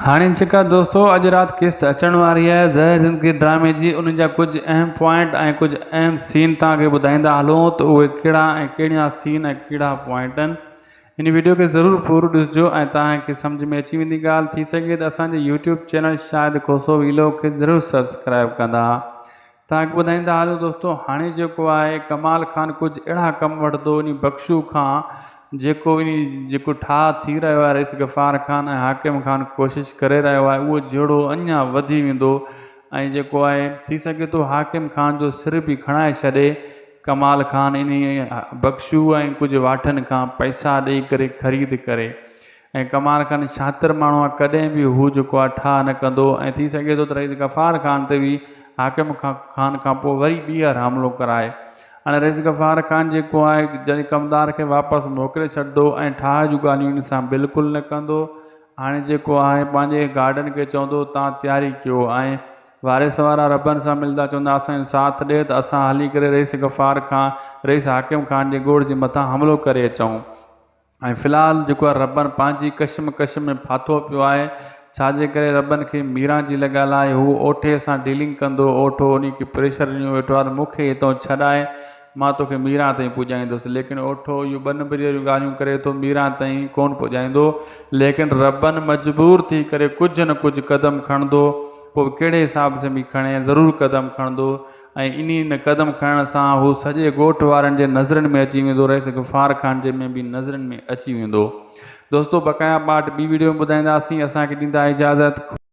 هاڻي جيڪا دوستو اڄ رات قسط اچڻ واري آهي زهر زندگي ڊرامي جي انهن جا ڪجهه اهم پوائنٽ ۽ ڪجهه اهم سين توهان کي ٻڌائيندا هلون ته اهي ڪهڙا ۽ ڪهڙيان سين ۽ ڪهڙا پوائنٽ آهن هن ويڊيو کي ضرور پورو ڏسجو ۽ توهان کي سمجهه ۾ اچي ويندي ڳالهه ٿي سگهي ته اسان جي YouTube channel Shahid Khoso vlog کي ضرور سبسڪرائب ڪندا. توهان کي ٻڌائيندا هلون دوستو هاڻي جيڪو آهي ڪمال خان ڪجهه اهڙا ڪم وٺندو انهي بخشو کان جيڪو انهي جيڪو ٺاهه ٿي رهيو آهي رئيس غفار خان ۽ حاڪم خان ڪوشش ڪري رهيو آهي اهو جهيڙو اڃا وڌي ويندو ۽ جيڪو آهي ٿي سگهي ٿو حاڪم خان جو سر به کڻائي ڇڏي ڪمال خان انهي بخشو ۽ ڪجهه واٺن کان پئسا ڏئي ڪري خريد ڪري ۽ ڪمال خان شاطر ماڻهو آهي ڪڏهن به هو جيڪو آهي ٺاهه نه ڪندو ۽ ٿي سگهي ٿو ته رئيس غفار خان تي به حاڪم خان کان پوء وري ٻيهر حملو ڪرائي. هاڻي رئيس غفار خان جيڪو آهي جڏهن ڪمدار کي واپس موڪلي ڇڏندو ۽ ٺاهه جون ڳالهيون ان سان بلڪل نه ڪندو. هاڻي جيڪو آهي پنهنجي گارڊن کي چوندو تان تياري ڪيو ۽ وارث وارا ربن سان ملندا چوندا اسان جو ساٿ ڏي ته اسان هلي ڪري رئيس غفار خان رئيس حاڪم خان جي ڳوٺ جي مٿان حملو ڪري اچون. ۽ في الحال جيڪو آهي ربن پنهنجي ڪشم ڪش ۾ ڦاٿو پيو آهي ڇا جي ڪري ربن کي ميران جي لڳل آهي هو اوٺي سان ڊيلنگ ڪندو اوٺو انهي کي پريشر ڏنيو ويٺو آهي ته مون کي هتان ڇڏائي مان توکي ميران تائين پڄائيندس ليڪن اوٺو اهو ٻه نمبري واريون ڳالهيون ڪري ٿو ميران تائين ڪونه پڄائيندو ليڪن ربن مجبور ٿي ڪري ڪجهه نه ڪجهه قدم کڻندو پوء ڪهڙي حساب سان به کڻي ضرور قدم کڻندو ۽ انهي ان قدم کڻڻ سان هو سڄي ڳوٺ وارن جي نظرن ۾ اچي ويندو رئيس غفار خان جي ۾ به نظرن ۾ اچي ويندو دوستو بقايا پارٽ ٻي ويڊيو ۾ ٻڌائينداسين اسان کي ڏيندا اجازت.